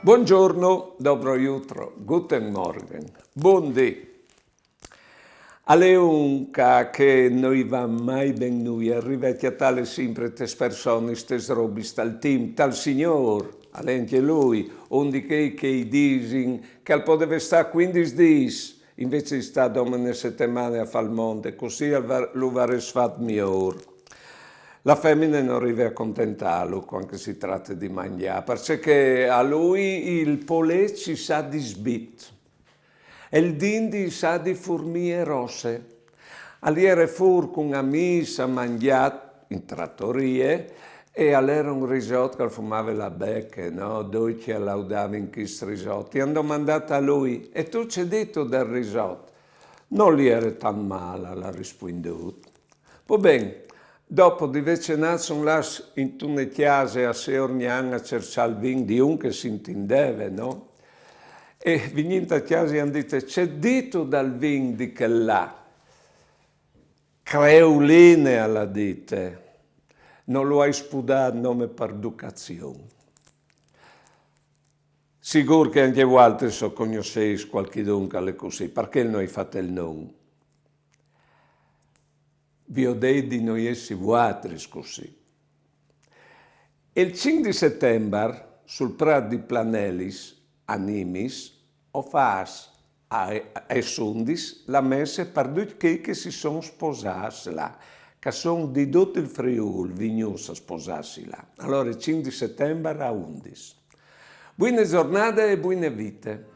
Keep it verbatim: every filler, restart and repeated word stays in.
Buongiorno, dobro jutro, guten Morgen, bundì. Al è un ca che no i va mai ben nuie, al rive a cjatâle simpri tes personis, tes robis, tal timp, tal signôr, al è ancje lui, un di chei che i disin che al podeve stâ cuindis dîs, invezit di stâ dome une setemane a fâ il mont, cussì lu varès fat miôr. La femine no rive a contentâlu cuant che si trate di mangjâ, parcè che a lui il polêt i sa di sbit e il dindi i sa di furmie rosse. Al jere fûr cun amîs a mangjâ in tratorie e al jere un risot che al fumave la beche, no? Ducj a laudavin chest risot. I àn domandât a lui: «E tu ce distu dal risot?» «Nol jere tant mâl», al à rispuindût. Po ben, dopo di vê cenât a son lâts intune cjase a Seorgnan a cerçâ il vin di un che si intindeve, no? E vignint a cjase i àn dite: «Ce distu dal vin di chel là?» «Creuline», al à dite, «no lu ai spudât nome par ducazion.» Sigûr che ancje vualtris o cognossês cualchidun che al è cussì, parcè no i fate il non? Viodêt di no jessi vualtris cussì. E il cinc di setembar, sul prât di Planelis, a Nimis, o fâs a, aes undis la messe par ducj chei che si son sposâts là, che a son di dut il Friûl vignûts a sposâsi là. Alore, cinc di setembar a undis. Buine zornade e buine vite.